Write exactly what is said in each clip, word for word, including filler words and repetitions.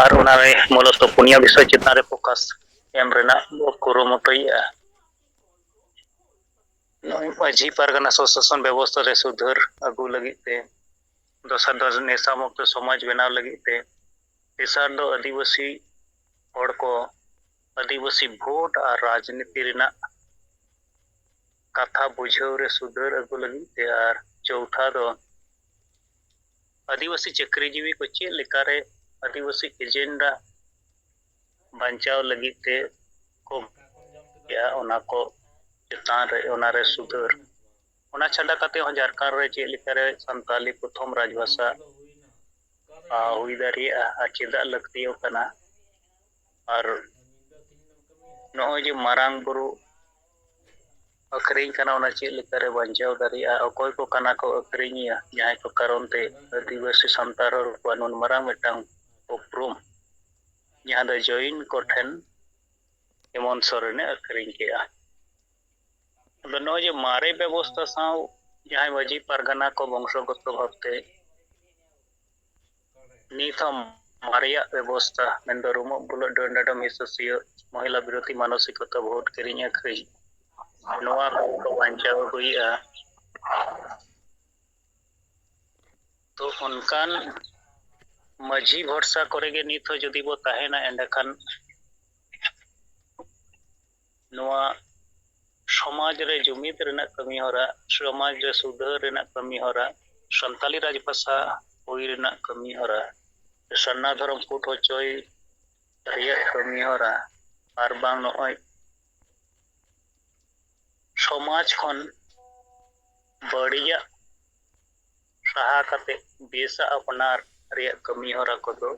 ᱟᱨ ᱚᱱᱟᱨᱮ ᱢᱩᱞᱚᱛᱚ ᱯᱩᱱᱭᱟ ᱵᱤᱥᱚᱭ ᱪᱮᱛᱟᱱ ᱨᱮ ᱯᱷᱳᱠᱟᱥ ᱮᱢ ᱨᱮᱱᱟᱜ ᱵᱚ ᱠᱩᱨᱩᱢᱩᱴᱩᱭᱮᱫᱼᱟ᱾ ᱱᱚᱜᱼᱚᱭ ᱢᱟᱹᱡᱷᱤ ᱯᱟᱨᱜᱟᱱᱟ ᱥᱚᱥᱟᱥᱚᱱ ᱵᱮᱵᱚᱥᱛᱷᱟ ᱨᱮ ᱥᱩᱫᱷᱟᱹᱨ ᱟᱹᱜᱩ ᱞᱟᱹᱜᱤᱫ ᱛᱮ, ᱫᱚᱥᱟᱨ ᱫᱚ ᱱᱮᱥᱟ ᱢᱩᱠᱛᱚ ᱥᱚᱢᱟᱡᱽ ᱵᱮᱱᱟᱣ ᱞᱟᱹᱜᱤᱫ ᱛᱮ, ᱛᱮᱥᱟᱨ ᱫᱚ ᱟᱹᱫᱤᱵᱟᱹᱥᱤ ᱦᱚᱲ ᱠᱚ ᱟᱹᱫᱤᱵᱟᱹᱥᱤ ᱵᱷᱳᱴ ᱟᱨ ᱨᱟᱡᱽᱱᱤᱛᱤ ᱨᱮᱱᱟᱜ ᱠᱟᱛᱷᱟ ᱵᱩᱡᱷᱟᱹᱣ ᱨᱮ ᱥᱩᱫᱷᱟᱹᱨ ᱟᱹᱜᱩ ᱞᱟᱹᱜᱤᱫ ᱛᱮ, ᱟᱨ ᱪᱳᱣᱛᱷᱟ ᱫᱚ ᱟᱹᱫᱤᱵᱟᱹᱥᱤ ᱪᱟᱹᱠᱨᱤᱡᱤᱵᱤ ᱠᱚ ᱪᱮᱫ ᱞᱮᱠᱟᱨᱮ ᱟᱹᱫᱤᱵᱟᱹᱥᱤ ᱮᱡᱮᱱᱰᱟ ᱵᱟᱧᱪᱟᱣ ᱞᱟᱹᱜᱤᱫ ᱛᱮ ᱠᱚ ᱮᱫᱼᱟ, ᱚᱱᱟ ᱠᱚ ᱪᱮᱛᱟᱱ ᱨᱮ, ᱚᱱᱟᱨᱮ ᱥᱩᱫᱷᱟᱹᱨ᱾ ᱚᱱᱟ ᱪᱷᱟᱰᱟ ᱠᱟᱛᱮ ᱦᱚᱸ ᱡᱷᱟᱲᱠᱷᱚᱸᱰ ᱨᱮ ᱪᱮᱫ ᱞᱮᱠᱟᱨᱮ ᱥᱟᱱᱛᱟᱞᱤ ᱯᱨᱚᱛᱷᱚᱢ ᱨᱟᱡᱽᱵᱷᱟᱥᱟ ᱦᱩᱭ ᱫᱟᱲᱮᱭᱟᱜᱼᱟ ᱟᱨ ᱪᱮᱫᱟᱜ ᱞᱟᱹᱠᱛᱤᱭᱟᱜ ᱠᱟᱱᱟ, ᱟᱨ ᱱᱚᱜᱼᱚᱭ ᱡᱮ ᱢᱟᱨᱟᱝ ᱵᱩᱨᱩ ᱟᱹᱠᱷᱨᱤᱧ ᱠᱟᱱᱟ, ᱚᱱᱟ ᱪᱮᱫ ᱞᱮᱠᱟᱨᱮ ᱵᱟᱧᱪᱟᱣ ᱫᱟᱲᱮᱭᱟᱜᱼᱟ? ᱚᱠᱚᱭ ᱠᱚ ᱠᱟᱱᱟ ᱠᱚ ᱟᱹᱠᱷᱨᱤᱧᱤᱭᱟᱹ, ᱡᱟᱦᱟᱸᱭ ᱠᱚ ᱠᱟᱨᱚᱱ ᱛᱮ ᱟᱹᱫᱤᱵᱟᱹᱥᱤ ᱥᱟᱱᱛᱟᱲ ᱦᱚᱲ ᱠᱚᱣᱟᱜ ᱱᱩᱱ ᱢᱟᱨᱟᱝ ᱢᱤᱫᱴᱟᱝ ᱩᱯᱨᱩᱢ, ᱡᱟᱦᱟᱸ ᱫᱚ ᱡᱚᱭᱤᱱ ᱠᱚᱴᱷᱮᱱ ᱦᱮᱢᱚᱱᱛ ᱥᱚᱨᱮᱱᱮ ᱟᱹᱠᱷᱨᱤᱧ ᱠᱮᱜᱼᱟ᱾ ᱟᱫᱚ ᱱᱚᱜᱼᱚᱭ ᱡᱮ ᱢᱟᱨᱮ ᱵᱮᱵᱚᱥᱛᱷᱟ ᱥᱟᱶ ᱡᱟᱦᱟᱸᱭ ᱢᱟᱹᱡᱷᱤ ᱯᱟᱨᱜᱟᱱᱟ ᱠᱚ ᱵᱚᱝᱥᱚᱜᱚᱛᱚ ᱵᱷᱟᱵᱽᱛᱮ ᱱᱤᱛ ᱦᱚᱸ ᱢᱟᱨᱮᱭᱟᱜ ᱵᱮᱵᱚᱥᱛᱷᱟ, ᱢᱮᱱᱫᱚ ᱨᱩᱢᱩᱜ ᱵᱩᱞᱟᱹᱜ, ᱰᱟᱹᱱ ᱰᱟᱰᱚᱢ, ᱦᱤᱥᱟᱹ ᱥᱤᱭᱟᱹ, ᱢᱚᱦᱤᱞᱟ ᱵᱤᱨᱳᱫᱷᱤ ᱢᱟᱱᱚᱥᱤᱠᱚᱛᱟ, ᱵᱷᱳᱴ ᱠᱤᱨᱤᱧ ᱟᱹᱠᱷᱨᱤᱧ, ᱱᱚᱣᱟ ᱠᱚ ᱵᱟᱧᱪᱟᱣ ᱟᱹᱜᱩᱭᱮᱫᱼᱟ᱾ ᱛᱚ ᱚᱱᱠᱟᱱ ᱢᱟᱹᱡᱷᱤ ᱵᱷᱚᱨᱥᱟ ᱠᱚᱨᱮ ᱜᱮ ᱱᱤᱛ ᱦᱚᱸ ᱡᱩᱫᱤ ᱵᱚ ᱛᱟᱦᱮᱱᱟ, ᱮᱸᱰᱮᱠᱷᱟᱱ ᱱᱚᱣᱟ ᱥᱚᱢᱟᱡᱽ ᱨᱮ ᱡᱩᱢᱤᱫ ᱨᱮᱱᱟᱜ ᱠᱟᱹᱢᱤ ᱦᱚᱨᱟ, ᱥᱚᱢᱟᱡᱽ ᱨᱮ ᱥᱩᱫᱷᱟᱹᱨ ᱨᱮᱱᱟᱜ ᱠᱟᱹᱢᱤ ᱦᱚᱨᱟ, ᱥᱟᱱᱛᱟᱞᱤ ᱨᱟᱡᱽ ᱵᱷᱟᱥᱟ ᱦᱩᱭ ᱨᱮᱱᱟᱜ ᱠᱟᱹᱢᱤ ᱦᱚᱨᱟ, ᱥᱟᱨᱱᱟ ᱫᱷᱚᱨᱚᱢ ᱠᱳᱰ ᱦᱚᱪᱚᱭ ᱨᱮᱭᱟᱜ ᱠᱟᱹᱢᱤ ᱦᱚᱨᱟ, ᱟᱨ ᱵᱟᱝ ᱱᱚᱜᱼᱚᱭ ᱥᱚᱢᱟᱡᱽ ᱠᱷᱚᱱ ᱵᱟᱹᱲᱤᱡᱟᱜ ᱥᱟᱦᱟ ᱠᱟᱛᱮ ᱵᱮᱥᱟᱜ ᱟᱯᱱᱟᱨ ᱨᱮᱭᱟᱜ ᱠᱟᱹᱢᱤ ᱦᱚᱨᱟ ᱠᱚᱫᱚ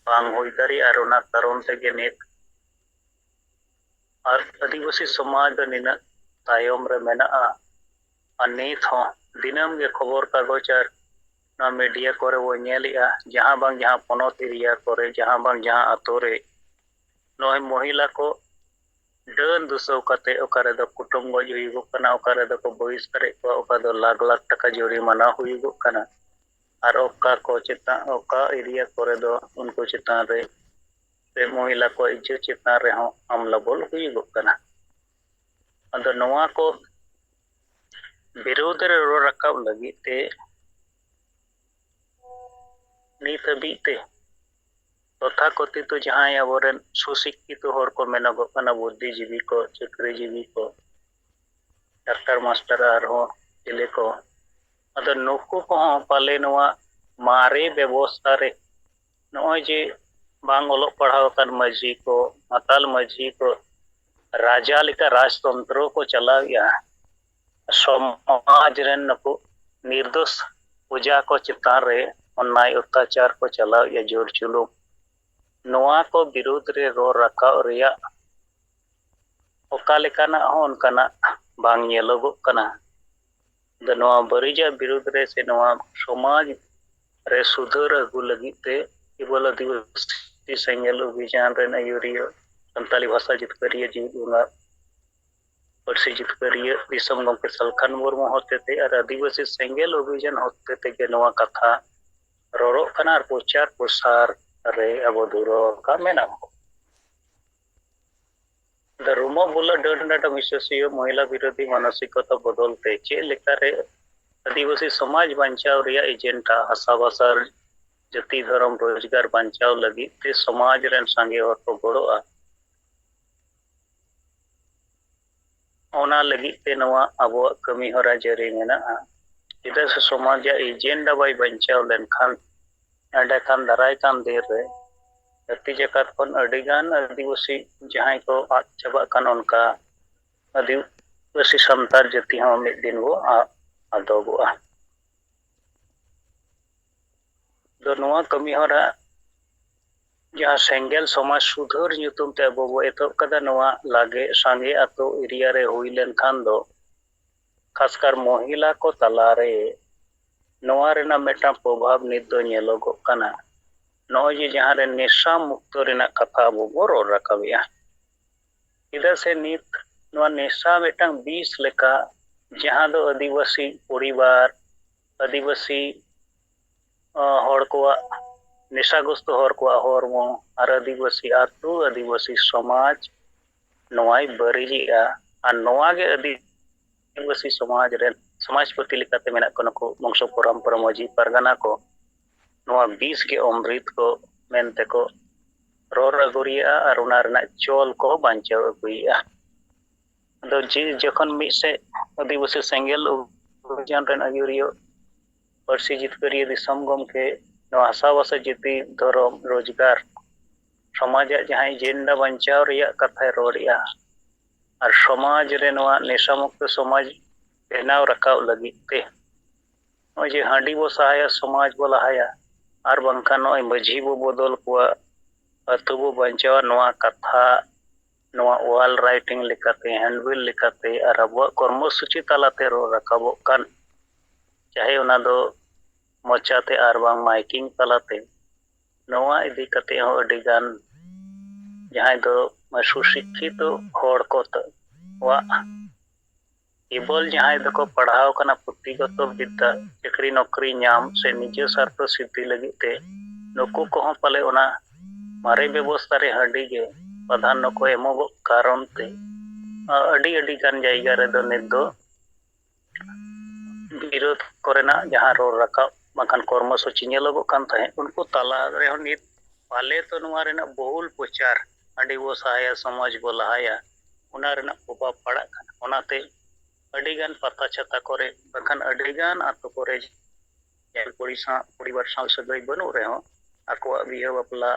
ᱵᱟᱝ ᱦᱩᱭ ᱫᱟᱲᱮᱭᱟᱜᱼᱟ᱾ ᱟᱨ ᱚᱱᱟ ᱠᱟᱨᱚᱱ ᱛᱮᱜᱮ ᱱᱤᱛ ᱟᱨ ᱟᱹᱫᱤᱵᱟᱹᱥᱤ ᱥᱚᱢᱟᱡᱽ ᱫᱚ ᱱᱤᱱᱟᱹᱜ ᱛᱟᱭᱚᱢ ᱨᱮ ᱢᱮᱱᱟᱜᱼᱟ᱾ ᱟᱨ ᱱᱤᱛ ᱦᱚᱸ ᱫᱤᱱᱟᱹᱢ ᱜᱮ ᱠᱷᱚᱵᱚᱨ ᱠᱟᱜᱚᱡᱽ ᱟᱨ ᱱᱚᱣᱟ ᱢᱤᱰᱤᱭᱟ ᱠᱚᱨᱮ ᱵᱚᱱ ᱧᱮᱞᱮᱜᱼᱟ, ᱡᱟᱦᱟᱸ ᱵᱟᱝ ᱡᱟᱦᱟᱸ ᱯᱚᱱᱚᱛ ᱮᱨᱤᱭᱟ ᱠᱚᱨᱮ, ᱡᱟᱦᱟᱸ ᱵᱟᱝ ᱡᱟᱦᱟᱸ ᱟᱛᱳ ᱨᱮ ᱱᱚᱜᱼᱚᱭ ᱢᱚᱦᱤᱞᱟ ᱠᱚ ᱰᱟᱹᱱ ᱫᱩᱥᱟᱹᱣ ᱠᱟᱛᱮ ᱚᱠᱟ ᱨᱮᱫᱚ ᱠᱩᱴᱟᱹᱢ ᱜᱚᱡ ᱦᱩᱭᱩᱜᱚᱜ ᱠᱟᱱᱟ, ᱚᱠᱟ ᱨᱮᱫᱚ ᱠᱚ ᱵᱚᱦᱤᱥᱠᱟᱨᱮᱫ ᱠᱚᱣᱟ, ᱚᱠᱟ ᱫᱚ ᱞᱟᱠᱷ ᱞᱟᱠᱷ ᱴᱟᱠᱟ ᱡᱩᱨᱤᱢᱟᱱᱟ ᱦᱩᱭᱩᱜᱚᱜ ᱠᱟᱱᱟ᱾ ᱟᱨ ᱚᱠᱟ ᱠᱚ ᱪᱮᱛᱟᱱ, ᱚᱠᱟ ᱮᱨᱤᱭᱟ ᱠᱚᱨᱮ ᱫᱚ ᱩᱱᱠᱩ ᱪᱮᱛᱟᱱ ᱨᱮ ᱥᱮ ᱢᱚᱦᱤᱞᱟ ᱠᱚᱣᱟᱜ ᱤᱡᱽᱡᱚᱛ ᱪᱮᱛᱟᱱ ᱨᱮᱦᱚᱸ ᱦᱟᱢᱞᱟ ᱵᱚᱞ ᱦᱩᱭᱩᱜᱚᱜ ᱠᱟᱱᱟ᱾ ᱟᱫᱚ ᱱᱚᱣᱟ ᱠᱚ ᱵᱤᱨᱩᱫᱷ ᱨᱮ ᱨᱚᱲ ᱨᱟᱠᱟᱵ ᱞᱟᱹᱜᱤᱫ ᱛᱮ ᱱᱤᱛ ᱦᱟᱹᱵᱤᱡ ᱛᱮ ᱛᱚᱛᱷᱟᱠᱚᱛᱷᱤᱛᱚ ᱡᱟᱦᱟᱸᱭ ᱟᱵᱚᱨᱮᱱ ᱥᱩᱥᱤᱠᱠᱷᱤᱛᱚ ᱦᱚᱲ ᱠᱚ ᱢᱮᱱᱚᱜᱚᱜ ᱠᱟᱱᱟ, ᱵᱩᱫᱽᱫᱷᱤᱡᱤᱵᱤ ᱠᱚ, ᱪᱟᱹᱠᱨᱤᱡᱤᱵᱤ ᱠᱚ, ᱰᱟᱠᱛᱟᱨ ᱢᱟᱥᱴᱟᱨ ᱟᱨᱦᱚᱸ ᱪᱤᱞᱤ ᱠᱚ, ᱟᱫᱚ ᱱᱩᱠᱩ ᱠᱚᱦᱚᱸ ᱯᱟᱞᱮ ᱱᱚᱣᱟ ᱢᱟᱨᱮ ᱵᱮᱵᱚᱥᱛᱷᱟ ᱨᱮ ᱱᱚᱜᱼᱚᱭ ᱡᱮ ᱵᱟᱝ ᱚᱞᱚᱜ ᱯᱟᱲᱦᱟᱣ ᱟᱠᱟᱱ ᱢᱟᱹᱡᱷᱤ ᱠᱚ, ᱢᱟᱛᱟᱞ ᱢᱟᱹᱡᱷᱤ ᱠᱚ ᱨᱟᱡᱟ ᱞᱮᱠᱟ ᱨᱟᱡᱽᱛᱚᱱᱛᱨᱚ ᱠᱚ ᱪᱟᱞᱟᱣᱮᱫᱼᱟ, ᱥᱚᱢᱟᱡᱽ ᱨᱮᱱ ᱱᱩᱠᱩ ᱱᱤᱨᱫᱳᱥ ᱯᱨᱚᱡᱟ ᱠᱚ ᱪᱮᱛᱟᱱ ᱨᱮ ᱚᱱᱱᱟᱭ ᱚᱛᱛᱟᱪᱟᱨ ᱠᱚ ᱪᱟᱞᱟᱣᱮᱫᱼᱟ, ᱡᱳᱨ ᱡᱩᱞᱩᱢ, ᱱᱚᱣᱟ ᱠᱚ ᱵᱤᱨᱩᱫᱽ ᱨᱮ ᱨᱚᱲ ᱨᱟᱠᱟᱵ ᱨᱮᱭᱟᱜ ᱚᱠᱟ ᱞᱮᱠᱟᱱᱟᱜ ᱦᱚᱸ ᱚᱱᱠᱟᱱᱟᱜ ᱵᱟᱝ ᱧᱮᱞᱚᱜᱚᱜ ᱠᱟᱱᱟ᱾ ᱟᱫᱚ ᱱᱚᱣᱟ ᱵᱟᱹᱲᱤᱡᱟᱜ ᱵᱤᱨᱩᱫᱽ ᱨᱮ ᱥᱮ ᱱᱚᱣᱟ ᱥᱚᱢᱟᱡᱽ ᱨᱮ ᱥᱩᱫᱷᱟᱹᱨ ᱟᱹᱜᱩ ᱞᱟᱹᱜᱤᱫ ᱛᱮ ᱠᱮᱵᱚᱞ ᱟᱹᱫᱤᱵᱟᱹᱥᱤ ᱥᱮᱸᱜᱮᱞ ᱚᱵᱷᱤᱡᱟᱱ ᱨᱮᱱ ᱟᱹᱭᱩᱨᱤᱭᱟᱹ, ᱥᱟᱱᱛᱟᱲᱤ ᱵᱷᱟᱥᱟ ᱡᱤᱛᱠᱟᱹᱨᱤᱭᱟᱹ ᱡᱤᱣᱤᱫ ᱵᱚᱸᱜᱟ, ᱯᱟᱹᱨᱥᱤ ᱡᱤᱛᱠᱟᱹᱨᱤᱭᱟᱹ ᱫᱤᱥᱚᱢ ᱜᱚᱢᱠᱮ ᱥᱟᱞᱠᱷᱟᱱ ᱢᱩᱨᱢᱩ ᱦᱚᱛᱮᱛᱮ ᱟᱨ ᱟᱹᱫᱤᱵᱟᱹᱥᱤ ᱥᱮᱸᱜᱮᱞ ᱚᱵᱷᱤᱡᱟᱱ ᱦᱚᱛᱮᱛᱮ ᱜᱮ ᱱᱚᱣᱟ ᱠᱟᱛᱷᱟ ᱨᱚᱨᱚᱜ ᱠᱟᱱᱟ ᱟᱨ ᱯᱨᱚᱪᱟᱨ ᱯᱨᱚᱥᱟᱨ ᱨᱮ ᱟᱵᱚ ᱫᱷᱩᱨᱟᱹᱣ ᱟᱠᱟᱱ ᱢᱮᱱᱟᱜ ᱵᱚᱱᱟ᱾ ᱫᱟ ᱨᱩᱢᱚᱜ ᱵᱩᱞᱟᱹᱜ ᱰᱟᱹᱱ ᱰᱟᱸᱰᱚᱢ ᱦᱤᱥᱟᱹ ᱥᱩᱭᱟᱹ ᱢᱚᱦᱤᱞᱟ ᱵᱤᱨᱳᱫᱷᱤ ᱢᱟᱱᱚᱥᱤᱠᱚᱛᱟ ᱵᱚᱫᱚᱞ ᱛᱮ ᱪᱮᱫ ᱞᱮᱠᱟᱨᱮ ᱟᱹᱫᱤᱵᱟᱹᱥᱤ ᱥᱚᱢᱟᱡᱽ ᱵᱟᱧᱪᱟᱣ ᱨᱮᱭᱟᱜ ᱮᱡᱮᱱᱰᱟ ᱦᱟᱥᱟ ᱵᱷᱟᱥᱟ ᱡᱟᱹᱛᱤ ᱫᱷᱚᱨᱚᱢ ᱨᱳᱡᱽᱜᱟᱨ ᱵᱟᱧᱪᱟᱣ ᱞᱟᱹᱜᱤᱫ ᱛᱮ ᱥᱚᱢᱟᱡᱽ ᱨᱮᱱ ᱥᱟᱸᱜᱮ ᱦᱚᱲ ᱠᱚ ᱜᱚᱲᱚᱜᱼᱟ, ᱚᱱᱟ ᱞᱟᱹᱜᱤᱫ ᱛᱮ ᱱᱚᱣᱟ ᱟᱵᱚᱣᱟᱜ ᱠᱟᱹᱢᱤ ᱦᱚᱨᱟ ᱡᱟᱹᱨᱤ ᱢᱮᱱᱟᱜᱼᱟ᱾ ᱪᱮᱫᱟᱜ ᱥᱮ ᱥᱚᱢᱟᱡᱽ ᱨᱮᱭᱟᱜ ᱮᱡᱮᱱᱰᱟ ᱵᱟᱭ ᱵᱟᱧᱪᱟᱣ ᱞᱮᱱᱠᱷᱟᱱ ᱮᱸᱰᱮᱠᱷᱟᱱ ᱫᱟᱨᱟᱭ ᱠᱟᱱ ᱫᱤᱱ ᱨᱮ ᱫᱷᱟᱹᱨᱛᱤ ᱡᱟᱠᱟᱛ ᱠᱷᱚᱱ ᱟᱹᱰᱤᱜᱟᱱ ᱟᱹᱫᱤᱵᱟᱹᱥᱤ ᱡᱟᱦᱟᱸᱭ ᱠᱚ ᱟᱫ ᱪᱟᱵᱟᱜ ᱠᱟᱱ ᱚᱱᱠᱟ ᱟᱹᱫᱤᱵᱟᱹᱥᱤ ᱥᱟᱱᱛᱟᱲ ᱡᱟᱹᱛᱤ ᱦᱚᱸ ᱢᱤᱫ ᱫᱤᱱ ᱵᱚ ᱟ-, ᱟᱫᱚᱜᱚᱜᱼᱟ᱾ ᱫᱚ ᱱᱚᱣᱟ ᱠᱟᱹᱢᱤ ᱦᱚᱨᱟ ᱡᱟᱦᱟᱸ ᱥᱮᱸᱜᱮᱞ ᱥᱚᱢᱟᱡᱽ ᱥᱩᱫᱷᱟᱹᱨ ᱧᱩᱛᱩᱢ ᱛᱮ ᱟᱵᱚ ᱵᱚ ᱮᱛᱚᱦᱚᱵ ᱠᱟᱫᱟ, ᱱᱚᱣᱟ ᱞᱟᱜᱮ ᱥᱟᱸᱜᱮ ᱟᱛᱳ ᱮᱨᱤᱭᱟ ᱨᱮ ᱦᱩᱭ ᱞᱮᱱᱠᱷᱟᱱ ᱫᱚ ᱠᱷᱟᱥᱠᱟᱨ ᱢᱚᱦᱤᱞᱟ ᱠᱚ ᱛᱟᱞᱟᱨᱮ ᱱᱚᱣᱟ ᱨᱮᱱᱟᱜ ᱢᱤᱫᱴᱟᱝ ᱯᱨᱚᱵᱷᱟᱵᱽ ᱱᱤᱛ ᱫᱚ ᱧᱮᱞᱚᱜᱚᱜ ᱠᱟᱱᱟ᱾ ᱱᱚᱜᱼᱚᱭ ᱡᱮ ᱡᱟᱦᱟᱸ ᱨᱮ ᱱᱮᱥᱟ ᱢᱩᱠᱛᱚ ᱨᱮᱱᱟᱜ ᱠᱟᱛᱷᱟ ᱟᱵᱚ ᱵᱚ ᱨᱚᱲ ᱨᱟᱠᱟᱵᱮᱜᱼᱟ, ᱪᱮᱫᱟᱜ ᱥᱮ ᱱᱤᱛ ᱱᱚᱣᱟ ᱱᱮᱥᱟ ᱢᱤᱫᱴᱟᱝ ᱵᱤᱥ ᱞᱮᱠᱟ, ᱡᱟᱦᱟᱸ ᱫᱚ ᱟᱹᱫᱤᱵᱟᱹᱥᱤ ᱯᱚᱨᱤᱵᱟᱨ, ᱟᱹᱫᱤᱵᱟᱹᱥᱤ ᱦᱚᱲ ᱠᱚᱣᱟᱜ, ᱱᱮᱥᱟᱜᱨᱚᱥᱛᱚ ᱦᱚᱲ ᱠᱚᱣᱟᱜ ᱦᱚᱲᱢᱚ ᱟᱨ ᱟᱹᱫᱤᱵᱟᱹᱥᱤ ᱟᱹᱛᱩ, ᱟᱹᱫᱤᱵᱟᱹᱥᱤ ᱥᱚᱢᱟᱡᱽ ᱱᱚᱣᱟᱭ ᱵᱟᱹᱲᱤᱡᱮᱜᱼᱟ᱾ ᱟᱨ ᱱᱚᱣᱟ ᱜᱮ ᱟᱹᱫᱤᱵᱟᱹᱥᱤ ᱥᱚᱢᱟᱡᱽ ᱨᱮᱱ ᱥᱚᱢᱟᱡᱽᱯᱚᱛᱤ ᱞᱮᱠᱟᱛᱮ ᱢᱮᱱᱟᱜ ᱠᱚ ᱱᱩᱠᱩ ᱵᱚᱝᱥᱚ ᱯᱚᱨᱚᱢᱯᱚᱨᱟ ᱢᱟᱹᱡᱷᱤ ᱯᱟᱨᱜᱟᱱᱟ ᱠᱚ ᱱᱚᱣᱟ ᱵᱤᱥ ᱜᱮ ᱚᱢᱨᱤᱛ ᱠᱚ ᱢᱮᱱᱛᱮ ᱠᱚ ᱨᱚᱲ ᱟᱹᱜᱩᱨᱤᱭᱟᱜᱼᱟ ᱟᱨ ᱚᱱᱟ ᱨᱮᱱᱟᱜ ᱪᱚᱞ ᱠᱚ ᱵᱟᱧᱪᱟᱣ ᱟᱹᱜᱩᱭᱮᱫᱼᱟ᱾ ᱟᱫᱚ ᱡᱮ ᱡᱚᱠᱷᱚᱱ ᱢᱤᱫ ᱥᱮᱫ ᱟᱹᱫᱤᱵᱟᱹᱥᱤ ᱥᱮᱸᱜᱮᱞ ᱚᱵᱷᱤᱡᱟᱱ ᱨᱮᱱ ᱟᱹᱭᱩᱨᱤᱭᱟᱹ ᱯᱟᱹᱨᱥᱤ ᱡᱤᱛᱠᱟᱹᱨᱤᱭᱟᱹ ᱫᱤᱥᱚᱢ ᱜᱚᱢᱠᱮ ᱱᱚᱣᱟ ᱦᱟᱥᱟᱵᱷᱟᱥᱟ, ᱡᱟᱹᱛᱤ, ᱫᱷᱚᱨᱚᱢ, ᱨᱳᱡᱽᱜᱟᱨ, ᱥᱚᱢᱟᱡᱟᱜ ᱡᱟᱦᱟᱸ ᱮᱡᱮᱱᱰᱟ ᱵᱟᱧᱪᱟᱣ ᱨᱮᱭᱟᱜ ᱠᱟᱛᱷᱟᱭ ᱨᱚᱲᱮᱜᱼᱟ ᱟᱨ ᱥᱚᱢᱟᱡᱽ ᱨᱮ ᱱᱚᱣᱟ ᱱᱮᱥᱟᱢᱩᱠᱛᱚ ᱥᱚᱢᱟᱡᱽ ᱵᱮᱱᱟᱣ ᱨᱟᱠᱟᱵ ᱞᱟᱹᱜᱤᱫ ᱛᱮ ᱱᱚᱜᱼᱚᱭ ᱡᱮ ᱦᱟᱺᱰᱤ ᱵᱚ ᱥᱟᱦᱟᱭᱟ, ᱥᱚᱢᱟᱡᱽ ᱵᱚ ᱞᱟᱦᱟᱭᱟ, ᱟᱨ ᱵᱟᱝᱠᱷᱟᱱ ᱱᱚᱜᱼᱚᱭ ᱢᱟᱹᱡᱷᱤ ᱵᱚ ᱵᱚᱫᱚᱞ ᱠᱚᱣᱟ, ᱟᱹᱛᱩ ᱵᱚ ᱵᱟᱧᱪᱟᱣᱟ, ᱱᱚᱣᱟ ᱠᱟᱛᱷᱟ ᱱᱚᱣᱟ ᱚᱣᱟᱞ ᱨᱟᱭᱴᱤᱝ ᱞᱮᱠᱟᱛᱮ, ᱦᱮᱱᱰᱵᱤᱞ ᱞᱮᱠᱟᱛᱮ ᱟᱨ ᱟᱵᱚᱣᱟᱜ ᱠᱚᱨᱢᱚᱥᱩᱪᱤ ᱛᱟᱞᱟᱛᱮ ᱨᱚᱲ ᱨᱟᱠᱟᱵᱚᱜ ᱠᱟᱱ, ᱪᱟᱦᱮ ᱚᱱᱟ ᱫᱚ ᱢᱚᱪᱟᱛᱮ ᱟᱨ ᱵᱟᱝ ᱢᱟᱭᱠᱤᱝ ᱛᱟᱞᱟᱛᱮ, ᱱᱚᱣᱟ ᱤᱫᱤ ᱠᱟᱛᱮ ᱦᱚᱸ ᱟᱹᱰᱤ ᱜᱟᱱ ᱡᱟᱦᱟᱸᱭ ᱫᱚ ᱥᱩᱥᱤᱠᱠᱷᱤᱛᱚ ᱦᱚᱲ ᱠᱚᱣᱟᱜ ᱠᱮᱵᱚᱞ ᱡᱟᱦᱟᱸᱭ ᱫᱚᱠᱚ ᱯᱟᱲᱦᱟᱣ ᱠᱟᱱᱟ ᱯᱩᱛᱷᱤᱜᱚᱛᱚ ᱵᱤᱫᱽᱫᱟ, ᱪᱟᱹᱠᱨᱤ ᱱᱚᱠᱨᱤ ᱧᱟᱢ ᱥᱮ ᱱᱤᱡᱮ ᱥᱟᱨᱛᱷᱚ ᱥᱤᱫᱽᱫᱷᱤ ᱞᱟᱹᱜᱤᱫ ᱛᱮ ᱱᱩᱠᱩ ᱠᱚᱦᱚᱸ ᱯᱟᱞᱮ ᱚᱱᱟ ᱢᱟᱨᱮ ᱵᱮᱵᱚᱥᱛᱷᱟ ᱨᱮ ᱦᱟᱺᱰᱤ ᱜᱮ ᱯᱨᱟᱫᱷᱟᱱᱱᱚ ᱠᱚ ᱮᱢᱚᱜᱚᱜ ᱠᱟᱨᱚᱱ ᱛᱮ ᱟᱹᱰᱤ ᱟᱹᱰᱤ ᱜᱟᱱ ᱡᱟᱭᱜᱟ ᱨᱮᱫᱚ ᱱᱤᱛ ᱫᱚ ᱵᱤᱨᱳᱫᱷ ᱠᱚᱨᱮᱱᱟᱜ ᱡᱟᱦᱟᱸ ᱨᱚᱲ ᱨᱟᱠᱟᱵ ᱵᱟᱝᱠᱷᱟᱱ ᱠᱚᱨᱢᱚ ᱥᱩᱪᱤ ᱧᱮᱞᱚᱜᱚᱜ ᱠᱟᱱ ᱛᱟᱦᱮᱸᱫ, ᱩᱱᱠᱩ ᱛᱟᱞᱟ ᱨᱮᱦᱚᱸ ᱱᱤᱛ ᱯᱟᱞᱮ ᱛᱚ ᱱᱚᱣᱟ ᱨᱮᱱᱟᱜ ᱵᱚᱦᱩᱞ ᱯᱨᱚᱪᱟᱨ, ᱦᱟᱺᱰᱤ ᱵᱚ ᱥᱟᱦᱟᱭᱟ, ᱥᱚᱢᱟᱡᱽ ᱵᱚ ᱞᱟᱦᱟᱭᱟ, ᱚᱱᱟ ᱨᱮᱱᱟᱜ ᱯᱨᱚᱵᱷᱟᱵᱽ ᱯᱟᱲᱟᱜ ᱠᱟᱱᱟ᱾ ᱚᱱᱟᱛᱮ ᱟᱹᱰᱤᱜᱟᱱ ᱯᱟᱛᱟ ᱪᱷᱟᱛᱟ ᱠᱚᱨᱮ ᱵᱟᱝᱠᱷᱟᱱ ᱟᱹᱰᱤᱜᱟᱱ ᱟᱛᱳ ᱠᱚᱨᱮ ᱡᱟᱦᱟᱸᱭ ᱠᱩᱲᱤ ᱥᱟᱶ, ᱯᱚᱨᱤᱵᱟᱨ ᱥᱟᱶ ᱥᱟᱹᱜᱟᱹᱭ ᱵᱟᱹᱱᱩᱜ ᱨᱮᱦᱚᱸ ᱟᱠᱚᱣᱟᱜ ᱵᱤᱦᱟᱹ ᱵᱟᱯᱞᱟ,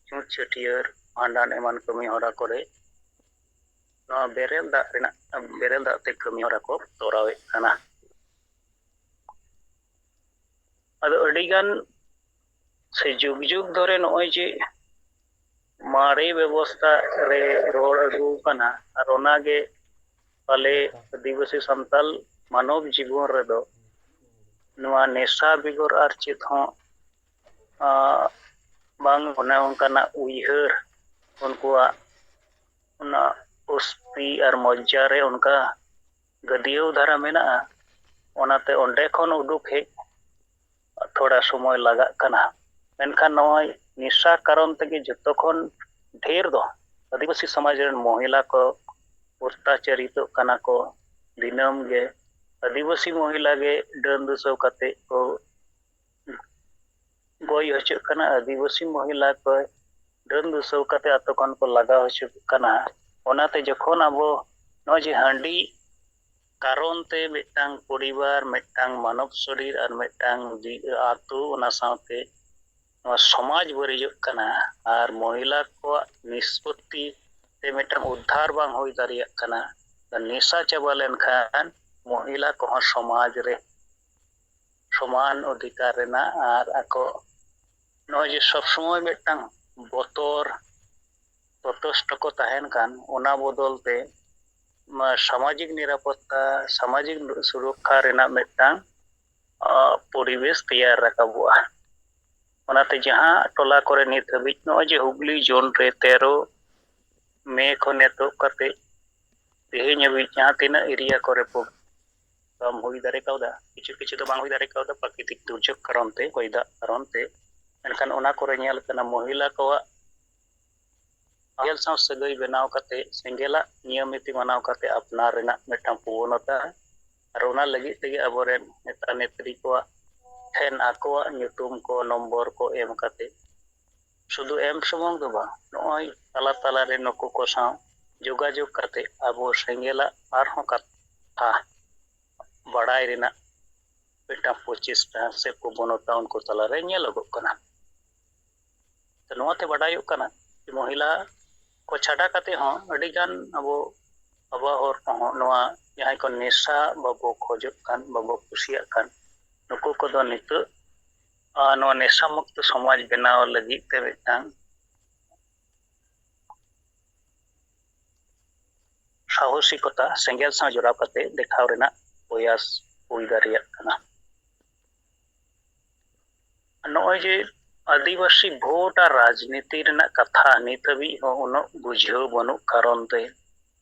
ᱪᱷᱩᱸᱛ ᱪᱷᱟᱹᱴᱭᱟᱹᱨ, ᱵᱷᱟᱸᱰᱟᱱ ᱮᱢᱟᱱ ᱠᱟᱹᱢᱤ ᱦᱚᱨᱟ ᱠᱚᱨᱮ ᱱᱚᱣᱟ ᱵᱮᱨᱮᱞ ᱫᱟᱜ ᱨᱮᱱᱟᱜ, ᱵᱮᱨᱮᱞ ᱫᱟᱜ ᱛᱮ ᱠᱟᱹᱢᱤ ᱦᱚᱨᱟ ᱠᱚ ᱛᱚᱨᱟᱣᱮᱫ ᱠᱟᱱᱟ᱾ ᱟᱫᱚ ᱟᱹᱰᱤᱜᱟᱱ ᱥᱮ ᱡᱩᱜᱽ ᱡᱩᱜᱽ ᱫᱷᱚᱨᱮ ᱱᱚᱜᱼᱚᱭ ᱡᱮ ᱢᱟᱨᱮ ᱵᱮᱵᱚᱥᱛᱟ ᱨᱮ ᱨᱚᱲ ᱟᱹᱜᱩ ᱟᱠᱟᱱᱟ, ᱟᱨ ᱚᱱᱟᱜᱮ ᱯᱟᱞᱮ ᱟᱹᱫᱤᱵᱟᱹᱥᱤ ᱥᱟᱱᱛᱟᱞ ᱢᱟᱱᱚᱵ ᱡᱤᱵᱚᱱ ᱨᱮᱫᱚ ᱱᱚᱣᱟ ᱱᱮᱥᱟ ᱵᱮᱜᱚᱨ ᱟᱨ ᱪᱮᱫ ᱦᱚᱸ, ᱟᱸ, ᱵᱟᱝ, ᱚᱱᱮ ᱚᱱᱠᱟᱱᱟᱜ ᱩᱭᱦᱟᱹᱨ ᱩᱱᱠᱩᱣᱟᱜ ᱚᱱᱟ ᱚᱥᱛᱤ ᱟᱨ ᱢᱚᱡᱽᱡᱟ ᱨᱮ ᱚᱱᱠᱟ ᱜᱟᱹᱫᱭᱟᱹᱣ ᱫᱷᱟᱨᱟ ᱢᱮᱱᱟᱜᱼᱟ᱾ ᱚᱱᱟᱛᱮ ᱚᱸᱰᱮ ᱠᱷᱚᱱ ᱩᱰᱩᱠ ᱦᱮᱡ ᱛᱷᱚᱲᱟ ᱥᱚᱢᱚᱭ ᱞᱟᱜᱟᱜ ᱠᱟᱱᱟ᱾ ᱢᱮᱱᱠᱷᱟᱱ ᱱᱚᱜᱼᱚᱭ ᱱᱮᱥᱟ ᱠᱟᱨᱚᱱ ᱛᱮᱜᱮ ᱡᱚᱛᱚ ᱠᱷᱚᱱ ᱰᱷᱮᱨ ᱫᱚ ᱟᱹᱫᱤᱵᱟᱹᱥᱤ ᱥᱚᱢᱟᱡᱽ ᱨᱮᱱ ᱢᱚᱦᱤᱞᱟ ᱠᱚ ᱚᱛᱛᱟᱪᱟᱨᱤᱛᱚᱜ ᱠᱟᱱᱟ ᱠᱚ ᱫᱤᱱᱟᱹᱢ ᱜᱮ᱾ ᱟᱹᱫᱤᱵᱟᱹᱥᱤ ᱢᱚᱦᱤᱞᱟ ᱜᱮ ᱰᱟᱹᱱ ᱫᱩᱥᱟᱹᱣ ᱠᱟᱛᱮ ᱠᱚ ᱜᱚᱡ ᱦᱚᱪᱚᱜ ᱠᱟᱱᱟ᱾ ᱟᱹᱫᱤᱵᱟᱹᱥᱤ ᱢᱚᱦᱤᱞᱟ ᱠᱚ ᱰᱟᱹᱱ ᱫᱩᱥᱟᱹᱣ ᱠᱟᱛᱮ ᱟᱛᱳ ᱠᱷᱚᱱ ᱠᱚ ᱞᱟᱜᱟ ᱦᱚᱪᱚᱜ ᱠᱟᱱᱟ᱾ ᱚᱱᱟᱛᱮ ᱡᱚᱠᱷᱚᱱ ᱟᱵᱚ ᱱᱚᱜᱼᱚᱭ ᱡᱮ ᱦᱟᱺᱰᱤ ᱠᱟᱨᱚᱱ ᱛᱮ ᱢᱤᱫᱴᱟᱝ ᱯᱚᱨᱤᱵᱟᱨ, ᱢᱤᱫᱴᱟᱝ ᱢᱟᱱᱚᱵ ᱥᱚᱨᱤᱨ ᱟᱨ ᱢᱤᱫᱴᱟᱝ ᱫᱤ-, ᱟᱛᱳ, ᱚᱱᱟ ᱥᱟᱶᱛᱮ ᱱᱚᱣᱟ ᱥᱚᱢᱟᱡᱽ ᱵᱟᱹᱲᱤᱡᱚᱜ ᱠᱟᱱᱟ ᱟᱨ ᱢᱚᱦᱤᱞᱟ ᱠᱚᱣᱟᱜ ᱱᱤᱥᱯᱚᱛᱛᱤ ᱛᱮ ᱢᱤᱫᱴᱟᱝ ᱩᱫᱽᱫᱷᱟᱨ ᱵᱟᱝ ᱦᱩᱭ ᱫᱟᱲᱮᱭᱟᱜ ᱠᱟᱱᱟ᱾ ᱱᱮᱥᱟ ᱪᱟᱵᱟ ᱞᱮᱱᱠᱷᱟᱱ ᱢᱚᱦᱤᱞᱟ ᱠᱚᱦᱚᱸ ᱥᱚᱢᱟᱡᱽ ᱨᱮ ᱥᱚᱢᱟᱱ ᱚᱫᱷᱤᱠᱟᱨ ᱨᱮᱱᱟᱜ ᱟᱨ ᱟᱠᱚ ᱱᱚᱜᱼᱚᱭ ᱡᱮ ᱥᱚᱵ ᱥᱚᱢᱚᱭ ᱢᱤᱫᱴᱟᱝ ᱵᱚᱛᱚᱨ, ᱛᱚᱛᱚᱥᱴᱚ ᱠᱚ ᱛᱟᱦᱮᱱ ᱠᱟᱱ, ᱚᱱᱟ ᱵᱚᱫᱚᱞ ᱛᱮ ᱱᱚᱣᱟ ᱥᱟᱢᱟᱡᱤᱠ ᱱᱤᱨᱟᱯᱚᱛᱛᱟ, ᱥᱟᱢᱟᱡᱤᱠ ᱥᱩᱨᱚᱠᱠᱷᱟ ᱨᱮᱱᱟᱜ ᱢᱤᱫᱴᱟᱝ, ᱟ, ᱯᱚᱨᱤᱵᱮᱥ ᱛᱮᱭᱟᱨ ᱨᱟᱠᱟᱵᱚᱜᱼᱟ᱾ ᱚᱱᱟᱛᱮ ᱡᱟᱦᱟᱸ ᱴᱚᱞᱟ ᱠᱚᱨᱮ ᱱᱤᱛ ᱦᱟᱹᱵᱤᱡ ᱱᱚᱜᱼᱚᱭ ᱡᱮ ᱦᱩᱜᱽᱞᱤ ᱡᱳᱱ ᱨᱮ ᱛᱮᱨᱚ ᱢᱮ ᱠᱷᱚᱱ ᱮᱛᱚᱦᱚᱵ ᱠᱟᱛᱮ ᱛᱮᱦᱮᱧ ᱦᱟᱹᱵᱤᱡ ᱡᱟᱦᱟᱸ ᱛᱤᱱᱟᱹᱜ ᱮᱨᱤᱭᱟ ᱠᱚᱨᱮ ᱯᱨᱳᱜᱨᱟᱢ ᱦᱩᱭ ᱫᱟᱲᱮ ᱠᱟᱣᱫᱟ, ᱠᱤᱪᱷᱩ ᱠᱤᱪᱷᱩ ᱫᱚ ᱵᱟᱝ ᱦᱩᱭ ᱫᱟᱲᱮ ᱠᱟᱣᱫᱟ ᱯᱨᱟᱠᱨᱤᱛᱤᱠ ᱫᱩᱨᱡᱳᱜᱽ ᱠᱟᱨᱚᱱ ᱛᱮ, ᱦᱚᱭ ᱫᱟᱜ ᱠᱟᱨᱚᱱ ᱛᱮ, ᱢᱮᱱᱠᱷᱟᱱ ᱚᱱᱟ ᱠᱚᱨᱮ ᱧᱮᱞ ᱠᱟᱱᱟ ᱢᱚᱦᱤᱞᱟ ᱠᱚᱣᱟᱜ ᱥᱮᱸᱜᱮᱞ ᱥᱟᱶ ᱥᱟᱹᱜᱟᱹᱭ ᱵᱮᱱᱟᱣ ᱠᱟᱛᱮ, ᱥᱮᱸᱜᱮᱞᱟᱜ ᱱᱤᱭᱚᱢ ᱱᱤᱛᱤ ᱢᱟᱱᱟᱣ ᱠᱟᱛᱮ ᱟᱯᱱᱟᱨ ᱨᱮᱱᱟᱜ ᱢᱤᱫᱴᱟᱝ ᱯᱨᱚᱵᱚᱱᱚᱛᱟ, ᱟᱨ ᱚᱱᱟ ᱞᱟᱹᱜᱤᱫ ᱛᱮᱜᱮ ᱟᱵᱚᱨᱮᱱ ᱱᱮᱛᱟ ᱱᱮᱛᱨᱤ ᱠᱚᱣᱟᱜ ᱴᱷᱮᱱ ᱟᱠᱚᱣᱟᱜ ᱧᱩᱛᱩᱢ ᱠᱚ, ᱱᱚᱢᱵᱚᱨ ᱠᱚ ᱮᱢ ᱠᱟᱛᱮ, ᱥᱩᱫᱷᱩ ᱮᱢ ᱥᱩᱢᱩᱝ ᱫᱚ ᱵᱟᱝ, ᱱᱚᱜᱼᱚᱭ ᱛᱟᱞᱟ ᱛᱟᱞᱟᱨᱮ ᱱᱩᱠᱩ ᱠᱚ ᱥᱟᱶ ᱡᱳᱜᱟᱡᱳᱜᱽ ᱠᱟᱛᱮ ᱟᱵᱚ ᱥᱮᱸᱜᱮᱞᱟᱜ ᱟᱨᱦᱚᱸ ᱠᱟᱛᱷᱟ ᱵᱟᱲᱟᱭ ᱨᱮᱱᱟᱜ ᱢᱤᱫᱴᱟᱝ ᱯᱨᱚᱪᱮᱥᱴᱟ ᱥᱮ ᱯᱨᱚᱵᱚᱱᱚᱛᱟ ᱩᱱᱠᱩ ᱛᱟᱞᱟᱨᱮ ᱧᱮᱞᱚᱜᱚᱜ ᱠᱟᱱᱟ᱾ ᱛᱚ, ᱱᱚᱣᱟᱛᱮ ᱵᱟᱰᱟᱭᱚᱜ ᱠᱟᱱᱟ ᱡᱮ ᱢᱚᱦᱤᱞᱟ ᱠᱚ ᱪᱷᱟᱰᱟ ᱠᱟᱛᱮ ᱦᱚᱸ ᱟᱹᱰᱤᱜᱟᱱ ᱟᱵᱚ ᱵᱟᱵᱟ ᱦᱚᱲ ᱠᱚᱦᱚᱸ ᱱᱚᱣᱟ ᱡᱟᱦᱟᱸᱭ ᱠᱚ ᱱᱮᱥᱟ ᱵᱟᱵᱚ ᱠᱷᱚᱡᱚᱜ ᱠᱟᱱ, ᱵᱟᱵᱚ ᱠᱩᱥᱤᱭᱟᱜ ᱠᱟᱱ, ᱱᱩᱠᱩ ᱠᱚᱫᱚ ᱱᱤᱛᱚᱜ, ᱟ, ᱱᱚᱣᱟ ᱱᱮᱥᱟ ᱢᱩᱠᱛᱚ ᱥᱚᱢᱟᱡᱽ ᱵᱮᱱᱟᱣ ᱞᱟᱹᱜᱤᱫ ᱛᱮ ᱢᱤᱫᱴᱟᱝ ᱥᱟᱦᱚᱥᱤᱠᱚᱛᱟ ᱥᱮᱸᱜᱮᱞ ᱥᱟᱶ ᱡᱚᱲᱟᱣ ᱠᱟᱛᱮ ᱫᱮᱠᱷᱟᱣ ᱨᱮᱱᱟᱜ ᱯᱨᱚᱭᱟᱥ ᱦᱩᱭ ᱫᱟᱲᱮᱭᱟᱜ ᱠᱟᱱᱟ᱾ ᱱᱚᱜᱼᱚᱭ ᱡᱮ ᱟᱹᱫᱤᱵᱟᱹᱥᱤ ᱵᱷᱳᱴ ᱟᱨ ᱨᱟᱡᱽᱱᱤᱛᱤ ᱨᱮᱱᱟᱜ ᱠᱟᱛᱷᱟ ᱱᱤᱛ ᱦᱟᱹᱵᱤᱡ ᱦᱚᱸ ᱩᱱᱟᱹᱜ ᱵᱩᱡᱷᱟᱹᱣ ᱵᱟᱹᱱᱩᱜ ᱠᱟᱨᱚᱱ ᱛᱮ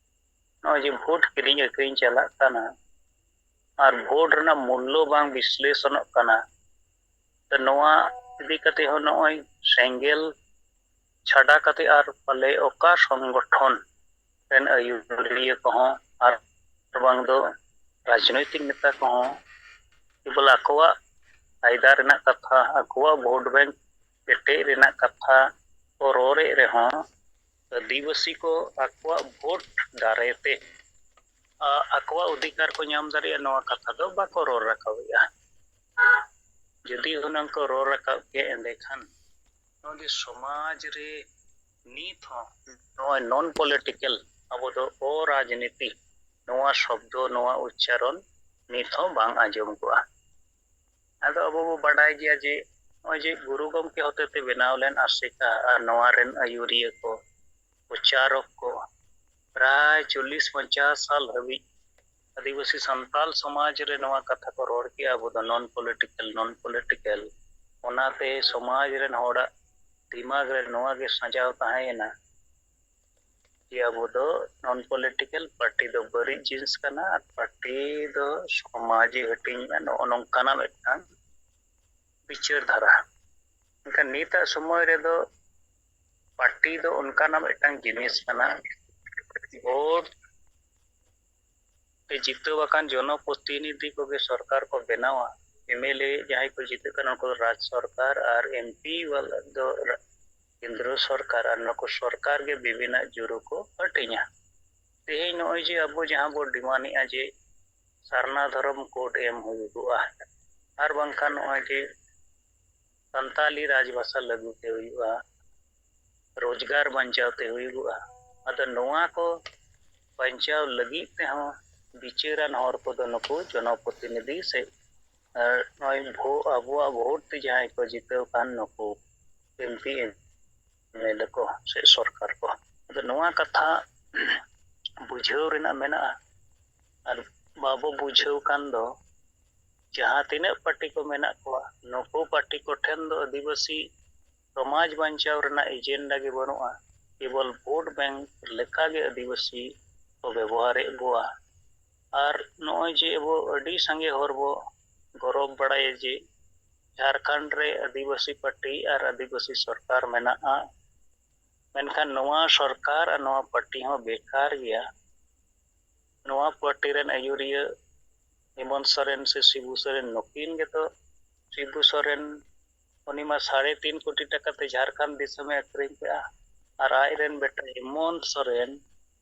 ᱱᱚᱜᱼᱚᱭ ᱡᱮ ᱵᱷᱳᱴ ᱠᱤᱨᱤᱧ ᱟᱹᱠᱷᱨᱤᱧ ᱪᱟᱞᱟᱜ ᱠᱟᱱᱟ ᱟᱨ ᱵᱷᱳᱴ ᱨᱮᱱᱟᱜ ᱢᱩᱞᱞᱚ ᱵᱟᱝ ᱵᱤᱥᱞᱮᱥᱚᱱᱚᱜ ᱠᱟᱱᱟ, ᱛᱚ ᱱᱚᱣᱟ ᱤᱫᱤ ᱠᱟᱛᱮ ᱦᱚᱸ ᱱᱚᱜᱼᱚᱭ ᱥᱮᱸᱜᱮᱞ ᱪᱷᱟᱰᱟ ᱠᱟᱛᱮ ᱟᱨ ᱯᱟᱞᱮ ᱚᱠᱟ ᱥᱚᱝᱜᱚᱴᱷᱚᱱ ᱨᱮᱱ ᱟᱹᱭᱩᱨᱤᱭᱟᱹ ᱠᱚᱦᱚᱸ ᱟᱨ ᱵᱟᱝ ᱫᱚ ᱨᱟᱡᱽᱱᱳᱭᱛᱤᱠ ᱱᱮᱛᱟ ᱠᱚᱦᱚᱸ ᱠᱮᱵᱚᱞ ᱟᱠᱚᱣᱟᱜ ᱯᱷᱟᱭᱫᱟ ᱨᱮᱱᱟᱜ ᱠᱟᱛᱷᱟ, ᱟᱠᱚᱣᱟᱜ ᱵᱷᱳᱴ ᱵᱮᱝᱠ ᱠᱮᱴᱮᱡ ᱨᱮᱱᱟᱜ ᱠᱟᱛᱷᱟ ᱠᱚ ᱨᱚᱲᱮᱫ ᱨᱮᱦᱚᱸ, ᱟᱹᱫᱤᱵᱟᱹᱥᱤ ᱠᱚ ᱟᱠᱚᱣᱟᱜ ᱵᱷᱳᱴ ᱫᱟᱨᱟᱭ ᱛᱮ, ᱟ, ᱟᱠᱚᱣᱟᱜ ᱚᱫᱷᱤᱠᱟᱨ ᱠᱚ ᱧᱟᱢ ᱫᱟᱲᱮᱭᱟᱜᱼᱟ, ᱱᱚᱣᱟ ᱠᱟᱛᱷᱟ ᱫᱚ ᱵᱟᱠᱚ ᱨᱚᱲ ᱨᱟᱠᱟᱵᱮᱜᱼᱟ᱾ ᱡᱩᱫᱤ ᱦᱩᱱᱟᱹᱝ ᱠᱚ ᱨᱚᱲ ᱨᱟᱠᱟᱵ ᱠᱮᱭᱟ, ᱮᱸᱰᱮᱠᱷᱟᱱ ᱱᱚᱣᱟ ᱡᱮ ᱥᱚᱢᱟᱡᱽ ᱨᱮ ᱱᱤᱛ ᱦᱚᱸ ᱱᱚᱜᱼᱚᱭ non political, ᱟᱵᱚ ᱫᱚ ᱚᱨᱟᱡᱽᱱᱤᱛᱤ, ᱱᱚᱣᱟ ᱥᱚᱵᱫᱚ, ᱱᱚᱣᱟ ᱩᱪᱪᱟᱨᱚᱱ ᱱᱤᱛ ᱦᱚᱸ ᱵᱟᱝ ᱟᱸᱡᱚᱢ ᱠᱚᱜᱼᱟ᱾ ᱟᱫᱚ ᱟᱵᱚ ᱵᱚ ᱵᱟᱰᱟᱭ ᱜᱮᱭᱟ ᱡᱮ ᱱᱚᱜᱼᱚᱭ ᱡᱮ ᱜᱩᱨᱩ ᱜᱚᱢᱠᱮ ᱦᱚᱛᱮᱛᱮ ᱵᱮᱱᱟᱣ ᱞᱮᱱ ᱟᱥᱮᱠᱟ ᱟᱨ ᱱᱚᱣᱟ ᱨᱮᱱ ᱟᱹᱭᱩᱨᱤᱭᱟᱹ ᱠᱚ, ᱯᱨᱚᱪᱟᱨᱚᱠ ᱠᱚ ᱯᱨᱟᱭ ᱪᱚᱞᱞᱤᱥ ᱯᱚᱧᱪᱟᱥ ᱥᱟᱞ ᱦᱟᱹᱵᱤᱡ ᱟᱹᱫᱤᱵᱟᱹᱥᱤ ᱥᱟᱱᱛᱟᱞ ᱥᱚᱢᱟᱡᱽ ᱨᱮ ᱱᱚᱣᱟ ᱠᱟᱛᱷᱟ ᱠᱚ ᱨᱚᱲ ᱠᱮᱜᱼᱟ, ᱟᱵᱚ ᱫᱚ non political, non political᱾ ᱚᱱᱟᱛᱮ ᱥᱚᱢᱟᱡᱽ ᱨᱮᱱ ᱦᱚᱲᱟᱜ ᱫᱤᱢᱟᱜᱽ ᱨᱮ ᱱᱚᱣᱟ ᱜᱮ ᱥᱟᱡᱟᱣ ᱛᱟᱦᱮᱸᱭᱮᱱᱟ ᱡᱮ ᱟᱵᱚ ᱫᱚ non political, ᱯᱟᱨᱴᱤ ᱫᱚ ᱵᱟᱹᱲᱤᱡ ᱡᱤᱱᱤᱥ ᱠᱟᱱᱟ ᱟᱨ ᱯᱟᱨᱴᱤ ᱫᱚ ᱥᱚᱢᱟᱡᱽ ᱮ ᱦᱟᱹᱴᱤᱧᱮᱜᱼᱟ, ᱱᱚᱜᱼᱚ ᱱᱚᱝᱠᱟᱱᱟᱜ ᱢᱤᱫᱴᱟᱝ ᱵᱤᱪᱟᱹᱨ ᱫᱷᱟᱨᱟ᱾ ᱢᱮᱱᱠᱷᱟᱱ ᱱᱤᱛᱟᱜ ᱥᱚᱢᱚᱭ ᱨᱮᱫᱚ ᱯᱟᱨᱴᱤ ᱫᱚ ᱚᱱᱠᱟᱱᱟᱜ ᱢᱤᱫᱴᱟᱝ ᱡᱤᱱᱤᱥ ᱠᱟᱱᱟ, ᱵᱷᱳᱴ ᱛᱮ ᱡᱤᱛᱟᱹᱣ ᱟᱠᱟᱱ ᱡᱚᱱᱚᱯᱨᱚᱛᱤᱱᱤᱫᱷᱤ ᱠᱚᱜᱮ ᱥᱚᱨᱠᱟᱨ ᱠᱚ ᱵᱮᱱᱟᱣᱟ᱾ ᱮᱢᱮᱞᱮ ᱡᱟᱦᱟᱸᱭ ᱠᱚ ᱡᱤᱛᱟᱹᱜ ᱠᱟᱱᱟ, ᱩᱱᱠᱩ ᱫᱚ ᱨᱟᱡᱽ ᱥᱚᱨᱠᱟᱨ, ᱟᱨ ᱮᱢᱯᱤ ᱵᱟᱞᱟ ᱫᱚ ᱨᱟ-, ᱠᱮᱱᱫᱨᱚ ᱥᱚᱨᱠᱟᱨ, ᱟᱨ ᱱᱩᱠᱩ ᱥᱚᱨᱠᱟᱨ ᱜᱮ ᱵᱤᱵᱷᱤᱱᱱᱚ ᱡᱩᱨᱩ ᱠᱚ ᱦᱟᱹᱴᱤᱧᱟ᱾ ᱛᱮᱦᱮᱧ ᱱᱚᱜᱼᱚᱭ ᱡᱮ ᱟᱵᱚ ᱡᱟᱦᱟᱸ ᱵᱚ ᱰᱤᱢᱟᱱᱰᱮᱜᱼᱟ ᱡᱮ ᱥᱟᱨᱱᱟ ᱫᱷᱚᱨᱚᱢ ᱠᱳᱰ ᱮᱢ ᱦᱩᱭᱩᱜᱚᱜᱼᱟ, ᱟᱨ ᱵᱟᱝᱠᱷᱟᱱ ᱱᱚᱜᱼᱚᱭ ᱡᱮ ᱥᱟᱱᱛᱟᱞᱤ ᱨᱟᱡᱽᱵᱷᱟᱥᱟ ᱞᱟᱹᱜᱩ ᱛᱮ ᱦᱩᱭᱩᱜᱼᱟ, ᱨᱳᱡᱽᱜᱟᱨ ᱵᱟᱧᱪᱟᱣ ᱛᱮ ᱦᱩᱭᱩᱜᱚᱜᱼᱟ᱾ ᱟᱫᱚ ᱱᱚᱣᱟ ᱠᱚ ᱵᱟᱧᱪᱟᱣ ᱞᱟᱹᱜᱤᱫ ᱛᱮᱦᱚᱸ ᱵᱤᱪᱟᱹᱨᱟᱱ ᱦᱚᱲ ᱠᱚᱫᱚ ᱱᱩᱠᱩ ᱡᱚᱱᱚᱯᱨᱚᱛᱤᱱᱤᱫᱷᱤ ᱥᱮ, ᱟᱨ ᱱᱚᱜᱼᱚᱭ ᱵᱷᱳ-, ᱟᱵᱚᱣᱟᱜ ᱵᱷᱳᱴ ᱛᱮ ᱡᱟᱦᱟᱸᱭ ᱠᱚ ᱡᱤᱛᱟᱹᱣ ᱠᱟᱱ ᱱᱩᱠᱩ ᱮᱢᱯᱤ ᱮᱢᱮᱞᱮ ᱠᱚ ᱥᱮ ᱥᱚᱨᱠᱟᱨ ᱠᱚ᱾ ᱟᱫᱚ ᱱᱚᱣᱟ ᱠᱟᱛᱷᱟ ᱵᱩᱡᱷᱟᱹᱣ ᱨᱮᱱᱟᱜ ᱢᱮᱱᱟᱜᱼᱟ᱾ ᱟᱨ ᱵᱟᱵᱚ ᱵᱩᱡᱷᱟᱹᱣ ᱠᱷᱟᱱ ᱫᱚ ᱡᱟᱦᱟᱸ ᱛᱤᱱᱟᱹᱜ ᱯᱟᱨᱴᱤ ᱠᱚ ᱢᱮᱱᱟᱜ ᱠᱚᱣᱟ, ᱱᱩᱠᱩ ᱯᱟᱨᱴᱤ ᱠᱚᱴᱷᱮᱱ ᱫᱚ ᱟᱹᱫᱤᱵᱟᱹᱥᱤ ᱥᱚᱢᱟᱡᱽ ᱵᱟᱧᱪᱟᱣ ᱨᱮᱱᱟᱜ ᱮᱡᱮᱱᱰᱟ ᱜᱮ ᱵᱟᱹᱱᱩᱜᱼᱟ᱾ ᱠᱮᱵᱚᱞ ᱵᱷᱳᱴ ᱵᱮᱝᱠ ᱞᱮᱠᱟᱜᱮ ᱟᱹᱫᱤᱵᱟᱹᱥᱤ ᱠᱚ ᱵᱮᱵᱚᱦᱟᱨᱮᱫ ᱠᱚᱣᱟ᱾ ᱟᱨ ᱱᱚᱜᱼᱚᱭ ᱡᱮ ᱟᱵᱚ ᱟᱹᱰᱤ ᱥᱟᱸᱜᱮ ᱦᱚᱲ ᱵᱚ ᱜᱚᱨᱚᱵᱽ ᱵᱟᱲᱟᱭᱟ ᱡᱮ ᱡᱷᱟᱲᱠᱷᱚᱸᱰ ᱨᱮ ᱟᱹᱫᱤᱵᱟᱹᱥᱤ ᱯᱟᱨᱴᱤ ᱟᱨ ᱟᱹᱫᱤᱵᱟᱹᱥᱤ ᱥᱚᱨᱠᱟᱨ ᱢᱮᱱᱟᱜᱼᱟ, ᱢᱮᱱᱠᱷᱟᱱ ᱱᱚᱣᱟ ᱥᱚᱨᱠᱟᱨ ᱟᱨ ᱱᱚᱣᱟ ᱯᱟᱨᱴᱤ ᱦᱚᱸ ᱵᱮᱠᱟᱨ ᱜᱮᱭᱟ᱾ ᱱᱚᱣᱟ ᱯᱟᱨᱴᱤ ᱨᱮᱱ ᱟᱹᱭᱩᱨᱤᱭᱟᱹ ᱦᱮᱢᱚᱱᱛ ᱥᱚᱨᱮᱱ ᱥᱮ ᱥᱤᱵᱩ ᱥᱚᱨᱮᱱ, ᱱᱩᱠᱤᱱ ᱜᱮᱛᱚ, ᱥᱤᱵᱩ ᱥᱚᱨᱮᱱ, ᱩᱱᱤ ᱢᱟ ᱥᱟᱲᱮ ᱛᱤᱱ ᱠᱳᱴᱤ ᱴᱟᱠᱟ ᱛᱮ ᱡᱷᱟᱲᱠᱷᱚᱸᱰ ᱫᱤᱥᱚᱢᱮ ᱟᱹᱠᱷᱨᱤᱧ ᱠᱮᱜᱼᱟ, ᱟᱨ ᱟᱡ ᱨᱮᱱ ᱵᱮᱴᱟ ᱦᱮᱢᱚᱱᱛ ᱥᱚᱨᱮᱱ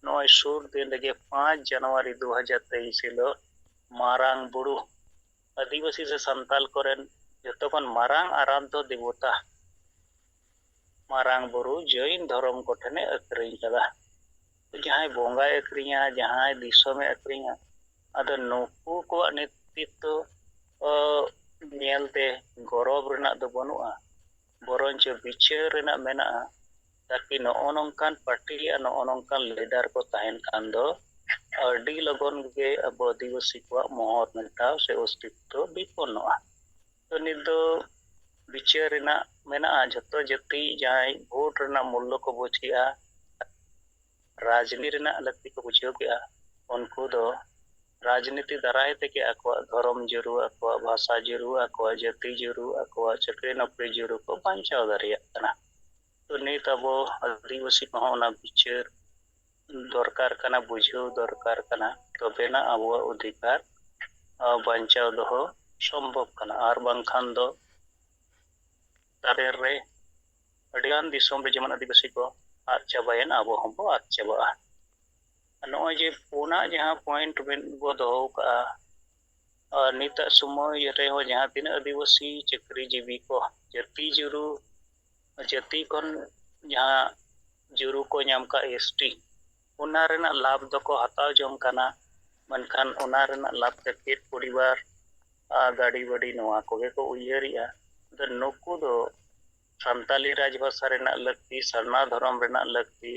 ᱱᱚᱜᱼᱚᱭ ᱥᱩᱨ ᱫᱤᱱ ᱨᱮᱜᱮ ᱯᱟᱸᱪ ᱡᱟᱱᱩᱣᱟᱨᱤ ᱫᱩ ᱦᱟᱡᱟᱨ ᱛᱮᱭᱤᱥ ᱦᱤᱞᱳᱜ ᱢᱟᱨᱟᱝ ᱵᱩᱨᱩ, ᱟᱹᱫᱤᱵᱟᱹᱥᱤ ᱥᱮ ᱥᱟᱱᱛᱟᱞ ᱠᱚᱨᱮᱱ ᱡᱚᱛᱚ ᱠᱷᱚᱱ ᱢᱟᱨᱟᱝ ᱟᱨᱟᱫᱷᱚ ᱫᱮᱵᱚᱛᱟ ᱢᱟᱨᱟᱝ ᱵᱩᱨᱩ ᱡᱚᱭᱱ ᱫᱷᱚᱨᱚᱢ ᱠᱚᱴᱷᱮᱱᱮ ᱟᱹᱠᱷᱨᱤᱧ ᱠᱟᱫᱟ᱾ ᱡᱟᱦᱟᱸᱭ ᱵᱚᱸᱜᱟᱭ ᱟᱹᱠᱷᱨᱤᱧᱟ, ᱡᱟᱦᱟᱸᱭ ᱫᱤᱥᱚᱢᱮ ᱟᱹᱠᱷᱨᱤᱧᱟ, ᱟᱫᱚ ᱱᱩᱠᱩ ᱠᱚᱣᱟᱜ ᱱᱮᱛᱨᱤᱛᱵᱚ ᱧᱮᱞᱛᱮ ᱜᱚᱨᱚᱵᱽ ᱨᱮᱱᱟᱜ ᱫᱚ ᱵᱟᱹᱱᱩᱜᱼᱟ, ᱵᱚᱨᱚᱝᱪᱚ ᱵᱤᱪᱟᱹᱨ ᱨᱮᱱᱟᱜ ᱢᱮᱱᱟᱜᱼᱟ᱾ ᱛᱟᱠᱤ ᱱᱚᱜᱼᱚ ᱱᱚᱝᱠᱟᱱ ᱯᱟᱨᱴᱤ ᱟᱨ ᱱᱚᱜᱼᱚ ᱱᱚᱝᱠᱟᱱ ᱞᱤᱰᱟᱨ ᱠᱚ ᱛᱟᱦᱮᱱ ᱠᱷᱟᱱ ᱫᱚ ᱟᱹᱰᱤ ᱞᱚᱜᱚᱱ ᱜᱮ ᱟᱵᱚ ᱟᱹᱫᱤᱵᱟᱹᱥᱤ ᱠᱚᱣᱟᱜ ᱢᱚᱦᱚᱨ ᱢᱮᱴᱟᱣ ᱥᱮ ᱚᱥᱛᱤᱛᱛᱚ ᱵᱤᱯᱚᱱᱱᱚᱜᱼᱟ᱾ ᱛᱚ ᱱᱤᱛ ᱫᱚ ᱵᱤᱪᱟᱹᱨ ᱨᱮᱱᱟᱜ ᱢᱮᱱᱟᱜᱼᱟ, ᱡᱷᱚᱛᱚ ᱡᱟᱹᱛᱤ ᱡᱟᱦᱟᱸᱭ ᱵᱷᱳᱴ ᱨᱮᱱᱟᱜ ᱢᱩᱞᱞᱚ ᱠᱚ ᱵᱩᱡᱽ ᱠᱮᱜᱼᱟ, ᱨᱟᱡᱽᱱᱤᱛᱤ ᱨᱮᱱᱟᱜ ᱞᱟᱹᱠᱛᱤ ᱠᱚ ᱵᱩᱡᱷᱟᱹᱣ ᱠᱮᱜᱼᱟ, ᱩᱱᱠᱩ ᱫᱚ ᱨᱟᱡᱽᱱᱤᱛᱤ ᱫᱟᱨᱟᱭ ᱛᱮᱜᱮ ᱟᱠᱚᱣᱟᱜ ᱫᱷᱚᱨᱚᱢ ᱡᱟᱹᱨᱩ, ᱟᱠᱚᱣᱟᱜ ᱵᱷᱟᱥᱟ ᱡᱟᱹᱨᱩ, ᱟᱠᱚᱣᱟᱜ ᱡᱟᱹᱛᱤ ᱡᱟᱹᱨᱩ, ᱟᱠᱚᱣᱟᱜ ᱪᱟᱹᱠᱨᱤ ᱱᱚᱠᱨᱤ ᱡᱟᱹᱨᱩ ᱠᱚ ᱵᱟᱧᱪᱟᱣ ᱫᱟᱲᱮᱭᱟᱜ ᱠᱟᱱᱟ᱾ ᱛᱚ ᱱᱤᱛ ᱟᱵᱚ ᱟᱹᱫᱤᱵᱟᱹᱥᱤ ᱠᱚᱦᱚᱸ ᱚᱱᱟ ᱵᱤᱪᱟᱹᱨ ᱫᱚᱨᱠᱟᱨ ᱠᱟᱱᱟ, ᱵᱩᱡᱷᱟᱹᱣ ᱫᱚᱨᱠᱟᱨ ᱠᱟᱱᱟ, ᱛᱚᱵᱮᱱᱟ ᱟᱵᱚᱣᱟᱜ ᱚᱫᱷᱤᱠᱟᱨ ᱵᱟᱧᱪᱟᱣ ᱫᱚᱦᱚ ᱥᱚᱢᱵᱷᱚᱵ ᱠᱟᱱᱟ᱾ ᱟᱨ ᱵᱟᱝᱠᱷᱟᱱ ᱫᱚ ᱛᱟᱨᱮᱱ ᱨᱮ ᱟᱹᱰᱤᱜᱟᱱ ᱫᱤᱥᱚᱢ ᱨᱮ ᱡᱮᱢᱚᱱ ᱟᱹᱫᱤᱵᱟᱹᱥᱤ ᱠᱚ ᱟᱫ ᱪᱟᱵᱟᱭᱮᱱ, ᱟᱵᱚ ᱦᱚᱸᱵᱚ ᱟᱫ ᱪᱟᱵᱟᱜᱼᱟ᱾ ᱱᱚᱜᱼᱚᱭ ᱡᱮ ᱯᱩᱱᱟᱜ ᱡᱟᱦᱟᱸ ᱯᱚᱭᱮᱱᱴ ᱵᱚ ᱫᱚᱦᱚ ᱠᱟᱜᱼᱟ, ᱟᱨ ᱱᱤᱛᱟᱜ ᱥᱚᱢᱚᱭ ᱨᱮᱦᱚᱸ ᱡᱟᱦᱟᱸ ᱛᱤᱱᱟᱹᱜ ᱟᱹᱫᱤᱵᱟᱹᱥᱤ ᱪᱟᱹᱠᱨᱤ ᱡᱤᱵᱤ ᱠᱚ ᱡᱟᱹᱛᱤ ᱡᱩᱨᱩ, ᱡᱟᱹᱛᱤ ᱠᱷᱚᱱ ᱡᱟᱦᱟᱸ ᱡᱩᱨᱩ ᱠᱚ ᱧᱟᱢ ᱠᱟᱜ ᱮᱥ ᱴᱤ, ᱚᱱᱟ ᱨᱮᱱᱟᱜ ᱞᱟᱵᱷ ᱫᱚᱠᱚ ᱦᱟᱛᱟᱣ ᱡᱚᱝ ᱠᱟᱱᱟ, ᱢᱮᱱᱠᱷᱟᱱ ᱚᱱᱟ ᱨᱮᱱᱟᱜ ᱞᱟᱵᱷ ᱛᱮ ᱯᱮᱴ ᱯᱚᱨᱤᱵᱟᱨ, ᱟᱨ ᱜᱟᱹᱰᱤ ᱵᱟᱹᱰᱤ ᱱᱚᱣᱟ ᱠᱚᱜᱮ ᱠᱚ ᱩᱭᱦᱟᱹᱨᱮᱜᱼᱟ᱾ ᱟᱫᱚ ᱱᱩᱠᱩ ᱫᱚ ᱥᱟᱱᱛᱟᱞᱤ ᱨᱟᱡᱽᱵᱷᱟᱥᱟ ᱨᱮᱱᱟᱜ ᱞᱟᱹᱠᱛᱤ, ᱥᱟᱨᱱᱟ ᱫᱷᱚᱨᱚᱢ ᱨᱮᱱᱟᱜ ᱞᱟᱹᱠᱛᱤ,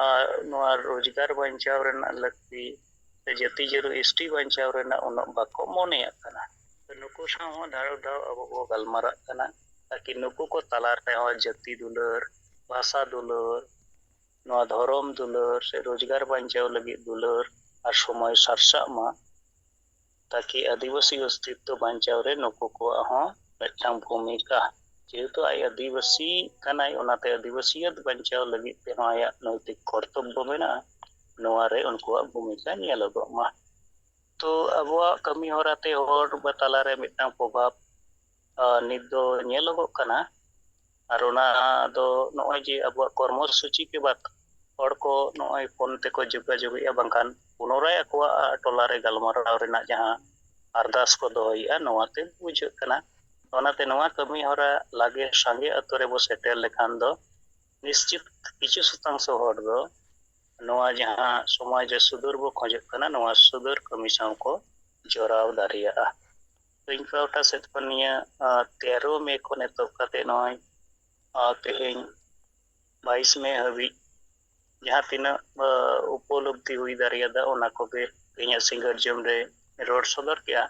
ᱟᱨ ᱱᱚᱣᱟ ᱨᱳᱡᱽᱜᱟᱨ ᱵᱟᱧᱪᱟᱣ ᱨᱮᱱᱟᱜ ᱞᱟᱹᱠᱛᱤ, ᱥᱮ ᱡᱟᱹᱛᱤ ᱡᱟᱹᱨᱩ ᱮᱥ ᱴᱤ ᱵᱟᱧᱪᱟᱣ ᱨᱮᱱᱟᱜ ᱩᱱᱟᱹᱜ ᱵᱟᱠᱚ ᱢᱚᱱᱮᱭᱟᱜ ᱠᱟᱱᱟ᱾ ᱛᱚ ᱱᱩᱠᱩ ᱥᱟᱶ ᱦᱚᱸ ᱫᱷᱟᱣ ᱫᱷᱟᱣ ᱟᱵᱚ ᱵᱚ ᱜᱟᱞᱢᱟᱨᱟᱜ ᱠᱟᱱᱟ, ᱛᱟᱠᱤ ᱱᱩᱠᱩ ᱠᱚ ᱛᱟᱞᱟ ᱨᱮᱦᱚᱸ ᱡᱟᱹᱛᱤ ᱫᱩᱞᱟᱹᱲ, ᱵᱷᱟᱥᱟ ᱫᱩᱞᱟᱹᱲ, ᱱᱚᱣᱟ ᱫᱷᱚᱨᱚᱢ ᱫᱩᱞᱟᱹᱲ ᱥᱮ ᱨᱳᱡᱽᱜᱟᱨ ᱵᱟᱧᱪᱟᱣ ᱞᱟᱹᱜᱤᱫ ᱫᱩᱞᱟᱹᱲ ᱟᱨ ᱥᱚᱢᱚᱭ ᱥᱟᱨᱥᱟᱜ ᱢᱟ, ᱛᱟᱠᱤ ᱟᱹᱫᱤᱵᱟᱹᱥᱤ ᱚᱥᱛᱤᱛᱛᱚ ᱵᱟᱧᱪᱟᱣ ᱨᱮ ᱱᱩᱠᱩ ᱠᱚᱣᱟᱜ ᱦᱚᱸ ᱢᱤᱫᱴᱟᱝ ᱵᱷᱩᱢᱤᱠᱟ᱾ ᱡᱮᱦᱮᱛᱩ ᱟᱡ ᱟᱹᱫᱤᱵᱟᱹᱥᱤ ᱠᱟᱱᱟᱭ, ᱚᱱᱟᱛᱮ ᱟᱹᱫᱤᱵᱟᱹᱥᱤᱭᱟᱹᱛ ᱵᱟᱧᱪᱟᱣ ᱞᱟᱹᱜᱤᱫ ᱛᱮᱦᱚᱸ ᱟᱭᱟᱜ ᱱᱳᱭᱛᱤᱠ ᱠᱚᱨᱛᱚᱵᱵᱚ ᱢᱮᱱᱟᱜᱼᱟ᱾ ᱱᱚᱣᱟ ᱨᱮ ᱩᱱᱠᱩᱣᱟᱜ ᱵᱷᱩᱢᱤᱠᱟ ᱧᱮᱞᱚᱜᱚᱜ ᱢᱟ᱾ ᱛᱚ ᱟᱵᱚᱣᱟᱜ ᱠᱟᱹᱢᱤ ᱦᱚᱨᱟ ᱛᱮ ᱦᱚᱲ ᱵᱟ ᱛᱟᱞᱟᱨᱮ ᱢᱤᱫᱴᱟᱝ ᱯᱨᱚᱵᱷᱟᱵᱽ, ᱟ, ᱱᱤᱛ ᱫᱚ ᱧᱮᱞᱚᱜᱚᱜ ᱠᱟᱱᱟ᱾ ᱟᱨ ᱚᱱᱟ ᱫᱚ ᱱᱚᱜᱼᱚᱭ ᱡᱮ ᱟᱵᱚᱣᱟᱜ ᱠᱚᱨᱢᱚ ᱥᱩᱪᱤ ᱠᱮ ᱵᱟᱫ ᱦᱚᱲ ᱠᱚ ᱱᱚᱜᱼᱚᱭ ᱯᱷᱳᱱ ᱛᱮᱠᱚ ᱡᱳᱜᱟᱡᱳᱜᱮᱜᱼᱟ, ᱵᱟᱝᱠᱷᱟᱱ ᱯᱩᱱᱚᱨᱟᱭ ᱟᱠᱚᱣᱟᱜ ᱴᱚᱞᱟ ᱨᱮ ᱜᱟᱞᱢᱟᱨᱟᱣ ᱨᱮᱱᱟᱜ ᱡᱟᱦᱟᱸ ᱟᱨᱫᱟᱥ ᱠᱚ ᱫᱚᱦᱚᱭᱮᱜᱼᱟ, ᱱᱚᱣᱟ ᱛᱮ ᱵᱩᱡᱷᱟᱹᱜ ᱠᱟᱱᱟ᱾ ᱚᱱᱟᱛᱮ ᱱᱚᱣᱟ ᱠᱟᱹᱢᱤ ᱦᱚᱨᱟ ᱞᱟᱜᱮ ᱥᱟᱸᱜᱮ ᱟᱛᱳ ᱨᱮᱵᱚ ᱥᱮᱴᱮᱨ ᱞᱮᱠᱷᱟᱱ ᱫᱚ ᱱᱤᱥᱪᱤᱛ ᱠᱤᱪᱷᱩ ᱥᱚᱛᱟᱝᱥᱚ ᱦᱚᱲ ᱫᱚ ᱱᱚᱣᱟ ᱡᱟᱦᱟᱸ ᱥᱚᱢᱟᱡᱽ ᱨᱮ ᱥᱩᱫᱷᱟᱹᱨ ᱵᱚ ᱠᱷᱚᱡᱚᱜ ᱠᱟᱱᱟ, ᱱᱚᱣᱟ ᱥᱩᱫᱷᱟᱹᱨ ᱠᱟᱹᱢᱤ ᱥᱟᱶ ᱠᱚ ᱡᱚᱲᱟᱣ ᱫᱟᱲᱮᱭᱟᱜᱼᱟ᱾ ᱤᱧ ᱯᱟᱦᱴᱟ ᱥᱮᱫ ᱠᱷᱚᱱ ᱱᱤᱭᱟᱹ, ᱟ, ᱛᱮᱨᱚ ᱢᱮ ᱠᱷᱚᱱ ᱮᱛᱚᱦᱚᱵ ᱠᱟᱛᱮ ᱱᱚᱜᱼᱚᱭ, ᱟ, ᱛᱮᱦᱮᱧ ᱵᱟᱭᱤᱥ ᱢᱮ ᱦᱟᱹᱵᱤᱡ ᱡᱟᱦᱟᱸ ᱛᱤᱱᱟᱹᱜ, ᱟ, ᱩᱯᱚᱞᱚᱵᱽᱫᱷᱤ ᱦᱩᱭ ᱫᱟᱲᱮᱭᱟᱫᱟ, ᱚᱱᱟ ᱠᱚᱜᱮ ᱛᱮᱦᱮᱧᱟᱜ ᱥᱤᱸᱜᱟᱹᱲ ᱡᱚᱢ ᱨᱮ ᱨᱚᱲ ᱥᱚᱫᱚᱨ ᱠᱮᱜᱼᱟ᱾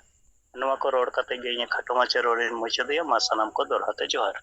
ᱱᱚᱣᱟ ᱠᱚ ᱨᱚᱲ ᱠᱟᱛᱮ ᱜᱮ ᱤᱧᱟᱹᱜ ᱠᱷᱟᱴᱚ ᱢᱟᱪᱷᱟ ᱨᱚᱲᱤᱧ ᱢᱩᱪᱟᱹᱫᱮᱜᱼᱟ᱾ ᱢᱟ ᱥᱟᱱᱟᱢ ᱠᱚ ᱫᱚᱦᱲᱟ ᱛᱮ ᱡᱚᱦᱟᱨ᱾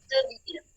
ᱪᱤᱛᱟᱹᱨ ᱵᱷᱤᱛᱤᱨ ᱨᱮ᱾